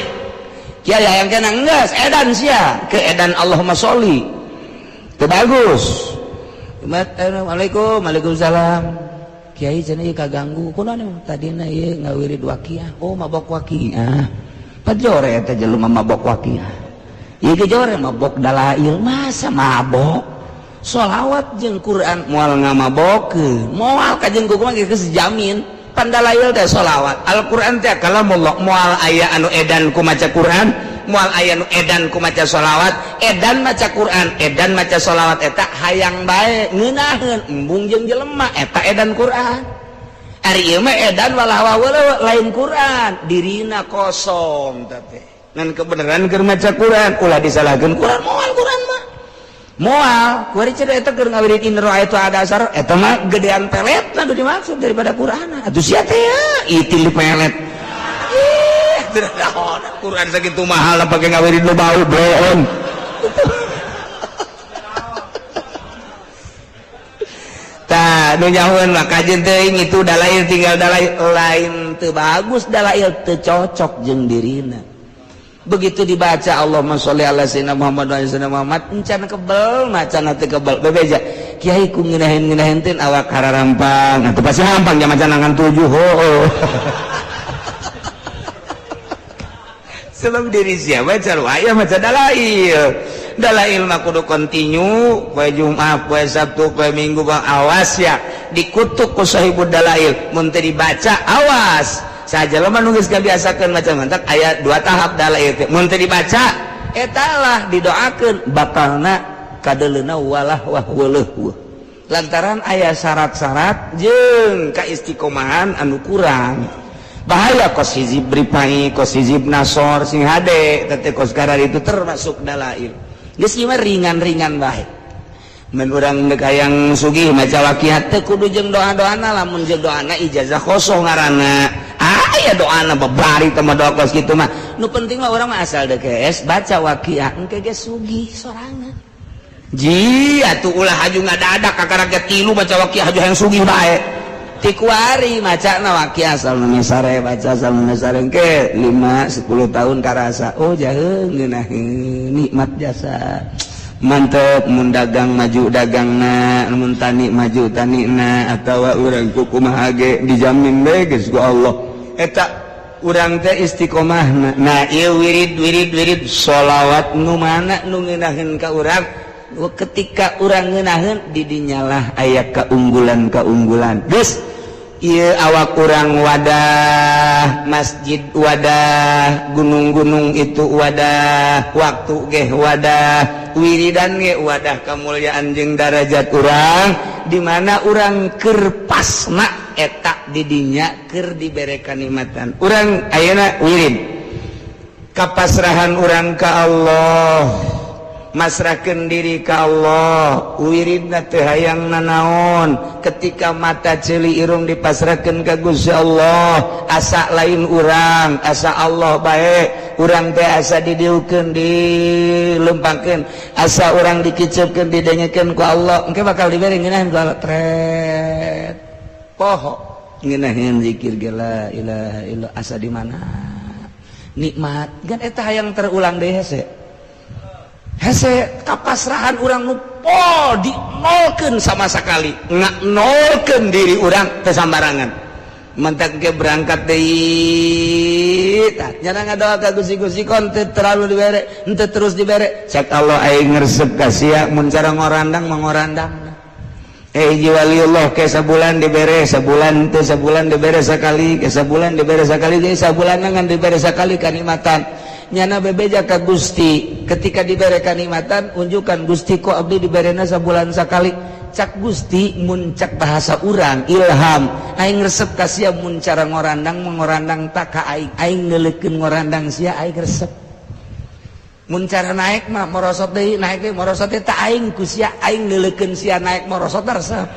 kiai, hayang kene. Enggeus, edan sia ke edan Allahumma sholli teu bagus. "Assalamualaikum." "Waalaikumsalam, kiai." Cenah ieu kaganggu kunaon tadina? "Ieu ngawirid waqiah." "Oh, mabok waqiah." Pajore eta jelema mabok waqiah ieu ge, jore mabok dalail. Masa mabok sholawat jeung Quran? Moal ngamabokeun, moal kajeun kumaha geus jamin. Pandalail teh sholawat, Al-Quran teh kalamullah, moal aya anu edan ku maca Quran, moal aya anu edan ku maca sholawat. Edan maca Quran, edan maca sholawat, eta hayang bae ngeunaheun embung jeung jelema, eta edan Quran. Ari ieu mah edan walah lain Quran, dirina kosong teh ngan kebenaran keur maca Quran. Ulah disalahkeun Quran, moal Quran mah moal kuari cenah eta keur ngawirid in ra'aitu ada asar, eta mah gedean pelet nu dimaksud daripada Quran. Atuh sia teh ya itil di pelet. Ih, Quran sakitu mahal pake ngawirid nu bau bloon. Tah nu nyahueun mah kajeun teuing itu dalail, tinggal dalail. Lain teu bagus dalail, teu cocok jeung dirina. Begitu dibaca Allahumma sholli ala sayyidina Muhammad wa ala sayyidina Muhammad, encan kebel maca teu kebel. Bebeja, "Kiai, ku ngeunaheun-ngeunaheun teh awak hararampang." Atuh pasti hampang jam maca nangan 7. Oh, sebab diri siapa aya maca dalail. Dalail mah kudu kontinu, poe Jumat, poe Sabtu, poe Minggu. Bang, awas ya, dikutuk ku sahibud dalail mun teu dibaca. Awas saja jelema nu geus kabiasakeun maca. Mantak aya dua tahap dalail teh. Mun teu dibaca, eta lah didoakeun bakalna kadeleuna walah wah weuleuh, lantaran aya syarat-syarat jeung kaistiqomahan anu kurang. Bahaya kos hizib Rifai, kos hizib Nasor, sing hade tete kos karar itu termasuk dalail. Geus ieu mah ringan-ringan bae. Mun urang deuk hayang sugih maca waqiah teu kudu jeung doa-doana. Lamun jeung doana ijazah kosong ngaranna. Aya doana babari teh mah, doa kos kitu mah. Nu penting mah urang mah asal deuk baca waqiah, engke ge sugih sorangan. Ji atuh ulah haju ngadadak kakara ge tilu maca waqiah haju hayang sugih bae. Tikuari maca na waqiah asal sare, baca asal sare ke 5 10 tahun karasa, oh jaheung ngeunaheun nikmat jasa mantep. Mun dagang maju dagangna, mun tani maju tanina, atawa urang kukumaha ge dijamin bae geus ku Allah eta urang teh istiqomahna. Nah, ieu wirid wirid wirid sholawat nu mana nu ngeunaheun ka urang? Ketika urang ngeunaheun, didinyalah aya keunggulan-keunggulan. Geus ieu awak urang wadah, masjid wadah, gunung-gunung itu wadah, waktu ge wadah, wiridan ge wadah kemuliaan jeung darajat urang. Di mana urang keur pasna, eta didinya keur dibere kanikmatan. Urang ayeuna wirid kapasrahan urang ka Allah, masrahkeun diri ka Allah, wiridna teu hayang nanaon. Ketika mata ceuli irung dipasrahkeun ka Gusti Allah, asa lain urang, asa Allah bae. Urang teh asa didiukeun, dilempangkeun, asa urang dikiceupkeun, didengekeun ku Allah. Engke bakal dibere ngeunaheun ku Allah tret poho ngeunaheun zikir ge, la ilaha illallah, asa di mana nikmat kan eta hayang terulang deh hese. Hese kapasrahan urang nu pol, dinolkeun sama sekali, nolkeun diri urang teu sambarangan. Mentak ge berangkat deui, tah nyana ngadoa ka Gusti, Gusti, kon teu terlalu dibere, henteu terus dibere. Cek Allah, aing resep ka sia mun cara ngorandang mangorandang. Hiji waliullah ke sabulan dibere, sabulan teu, sabulan dibere sakali, ke sabulan dibere sakali, jadi sabulan ngan dibere sakali kanikmatan. Nyana bebeja ka Gusti ketika dibere kanikmatan, unjukan, "Gusti, kok abdi diberena sabulan sakali?" Cak Gusti, mun cak bahasa urang ilham, "Aing resep ka sia mun cara ngorandang mengorandang tak ka aing, aing neuleukeun ngorandang sia, aing resep. Mun cara naik mah merosot deui, naik deui, merosot deui, tak aing ku sia, aing neuleukeun sia naik merosot, resep."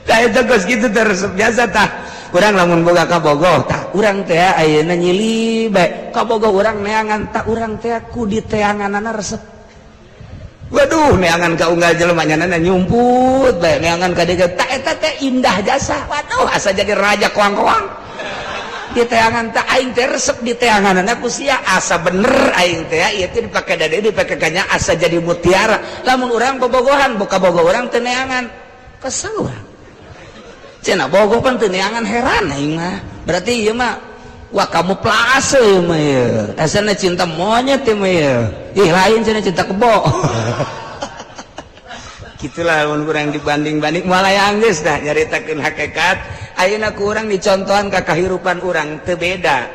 Tah, itu geus kitu teh resep biasa. Tah, urang lamun boga kabogoh, tah urang teh ayeuna nyili bae kabogoh urang neangan, tah urang teh ku diteanganana resep. Waduh, neangan ka unggal jelema nyana nyumput bae, neangan ka dieu, tah eta teh indah jasa. Waduh, asa jadi raja koang-koang di teangan. Tak aing teh resep di teangan ku sia, asa bener aing teh ieu teh dipake dade, dipake kanya, asa jadi mutiara. Lamun urang bobogohan, boga bogo urang teu neangan, kesel urang. Cenah bogoh pan teu neangan, heran aing mah. Berarti ieu mah, wah, kamu plase ieu mah, ieu asana cinta monyet ieu mah ieu. Ih, lain cenah, cinta kebo. Gitulah mun kurang dibanding-banding malah geus dah nyaritakeun hakikat. Ayeuna ku urang dicontohan ka kahirupan urang teu beda,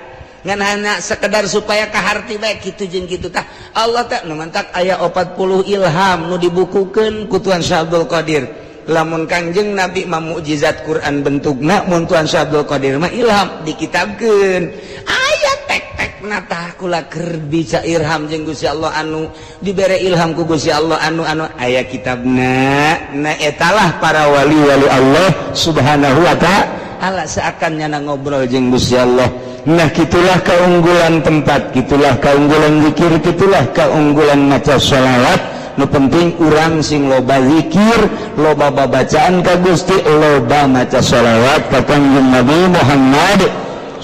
ngan hanya sekedar supaya kaharti bae kitu jeung kitu. Tah, Allah teh nu mantak aya 40 ilham nu dibukukeun ku Tuan Syekh Abdul Qadir. Lamun Kangjeng Nabi mah mukjizat Quran bentukna, mun Tuan Syekh Abdul Qadir mah ilham dikitabkeun, aya tek-tek. Tah, kula keur bisa ilham jeung Gusti Allah, anu dibere ilham ku Gusti Allah, anu anu aya kitabna. Nah, etalah para wali-wali Allah Subhanahu wa Ta'ala, seakan nyana ngobrol jeung Gusti Allah. Nah, gitulah keunggulan tempat, gitulah keunggulan zikir, gitulah keunggulan maca sholawat. Nu penting urang sing loba zikir, loba babacaan ka Gusti, loba maca sholawat ka Kangjeng Nabi Muhammad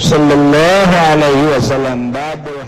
sallallahu alaihi wasallam. Babul